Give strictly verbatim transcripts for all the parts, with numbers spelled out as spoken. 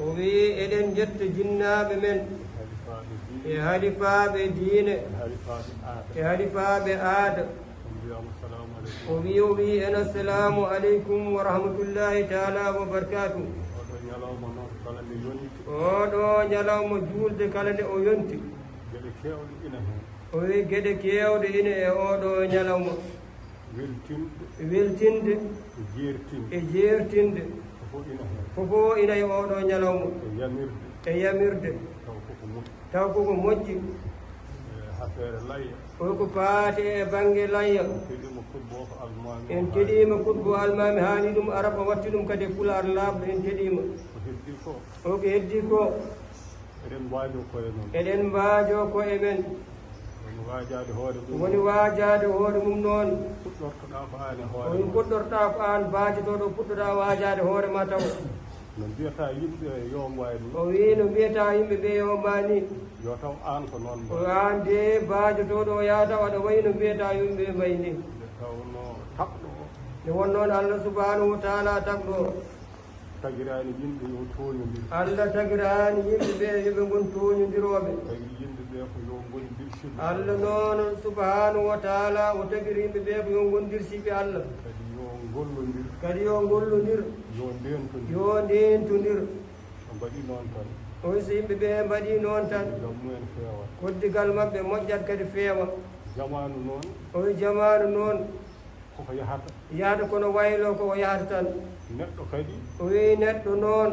O wiyi, eɗen njetta jinnaaɓe men, halifaaɓe diine, e halifaaɓe diine, e halifaaɓe aada, e halifaaɓe aada. O wiyi, o wiyi en, "Assalaamu aleykum wa rahmatullaahi taala wa barakaatu." Oɗo ñalawma noon, kala nde yonti. Oɗo ñalawma juulde, kala nde o yonti. Geɗe keewɗe ina heen. O wiyi, geɗe keewɗe ina e oɗo ñalawma. Weltinde. Weltinde. E jeertinde. E jeertinde. Fof ina heen. Fof ina e oɗo ñalawma. E yamirde. E yamirde. Taw koko moƴƴi. Taw koko moƴƴi. E affaire layya. Ko ko faati e bannge layya. En keɗiima khutba o ko almaami o haali. En keɗiima khutba o almaami haali ɗum, arab o watti ɗum kadi e pulaar laaɓɗo, en keɗiima. Ko heddi ko. Ko ko heddi ko. Eɗen mbaajoo koye men. Eɗen mbaajoo koye men. Woni waajaade hoore mum. Woni waajaade hoore mum noon. Puɗɗortoɗaa ko aan e hoore ma. Woni puɗɗortoɗaa ko aan baajotooɗo, puɗɗoɗaa waajaade hoore ma taw. No mbiyata yimɓe yo mbaay ni. O wiyi no mbiyata yimɓe ɓe yo mbaay ni. Yo taw aan ko noon mbaay. Ko aan de baajotooɗo o yaha taw aɗa wayi no mbiyata yimɓe mbaay ni. Nde tawnoo tagɗo o. Nde won noon Allah subhanahu wa taala tagɗo o. Tagiraani yimɓe yo tooñondir. Allah tagiraani yimɓe ɓe yo ɓe ngon tooñondirooɓe. Tagi yimɓe ɓe ko yo ngondir Allah noon subhanahu wa taala o tagiri yimɓe ɓe ko yo ngondir siɓe Allah. Kadi yo ngollondir. Kadi yo ngollondir. Yo ndeentondir. Yo ndeentondir. So mbaɗi noon tan. O wi so yimɓe ɓe mbaɗi noon tan. Koddigal mumen feewat. Koddigal maɓɓe moƴƴat kadi feewa. Jamaanu noon. O wi jamaanu noon. Koko yahata. Yahata kono waylo koko yahata tan. Neɗɗo kadi. O wi neɗɗo noon.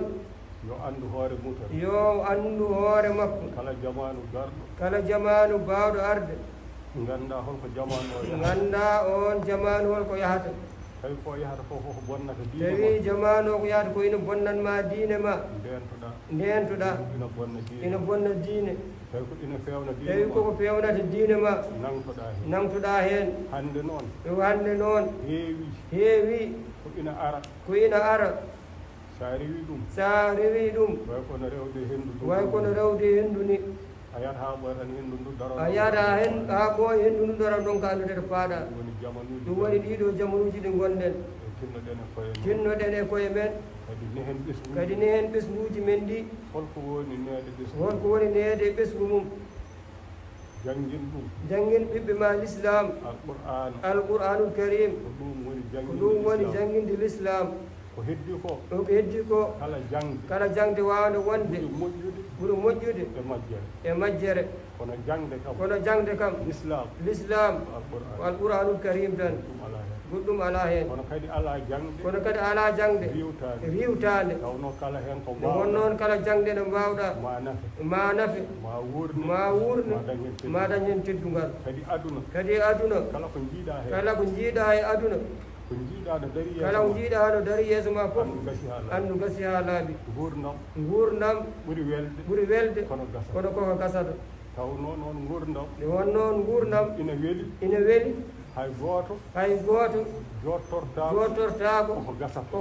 Yo anndu hoore mum tan. Yo anndu hoore makko. Kala jamaanu garɗo. Kala jamaanu baawɗo arde. Nganndaa holko jamaanu o yahata. Nganndaa oon jamaanu holko yahata. Tawi ko yahata ko, koko bonnata diine ma. Tawi jamaanu o ko yahata ko ina bonnan ma diine ma. Ndeentoɗaa. Ndeentoɗaa. Ina bonna diine. Ina bonna diine. Tawi ko ina feewna diine ma. Tawi koko feewnata diine ma. Nangtoɗaa heen. Nangtoɗaa heen. Hannde noon. Tawi hannde noon. Heewi. Heewi. Ko ina ara. Ko ina ara. So a rewii ɗum. So a rewii ɗum. Way kono rewde henndu ndu. Way kono rewde henndu ni. A yahata haa ɓooya tan henndu ndu daro. A yahata haa hen, haa ɓooya henndu ndu daro, ndonka anndude to paaɗa. Ɗum woni jamanuuji. Ɗum woni ɗiɗo jamanuuji ɗi ngonɗen. E tinnoɗen e koye men. Tinnoɗen e koye men. Kadi nehen ɓesnguuji. Kadi nehen ɓesnguuji men ɗi. Holko woni neede ɓesngu? Holko woni neede ɓesngu mum? Janngin ɗum. Janngin ɓiɓɓe ma l'islam. Alqur'aana. Alqur'aanul Kariim. Ko ɗum woni. Ko ɗum woni jannginde l'islam. Ko heddi ko. Ɗum ko heddi ko. Kala jaŋde. Kala jaŋde waawnde wonde. Ɓuri moƴƴude. Ɓuri moƴƴude. E majjere. E majjere. Kono jaŋde kam. Kono jaŋde kam. L'islam. L'islam. Ko Alqur'aan. Ko Alqur'aanul Kariim tan. Goɗɗum alaa heen. Goɗɗum alaa heen. Kono kadi alaa jaŋde. Kono kadi alaa jaŋde. Riiwtaande. Riiwtaande. Tawnoo kala heen ko. Nde wonnoo noon kala jaŋde no mbaawɗaa. Ma nafe. Ma nafe. Ma wuurne. Ma wuurne. Ma dañ heen teddungal. Ma dañ heen teddungal. Kadi aduna. Kadi aduna. Kala ko njiiɗaa heen. Kala ko njiiɗaa e aduna. Ko njiiɗaa no darii yeeso ma. Kala ko njiiɗaa no darii yeeso ma fof. Anndu gasi haa laaɓi. Anndu gasi haa laaɓi. Nguurndam. Nguurndam. Ɓuri welde. Ɓuri welde. Kono gasata. Kono koko gasata. Tawnoo noon nguurndam. Nde wonnoo nguurndam. Ina weli. Ina weli. Hay gooto. Hay gooto. Jooɗtortaako. Jooɗtortaako. Koko gasata.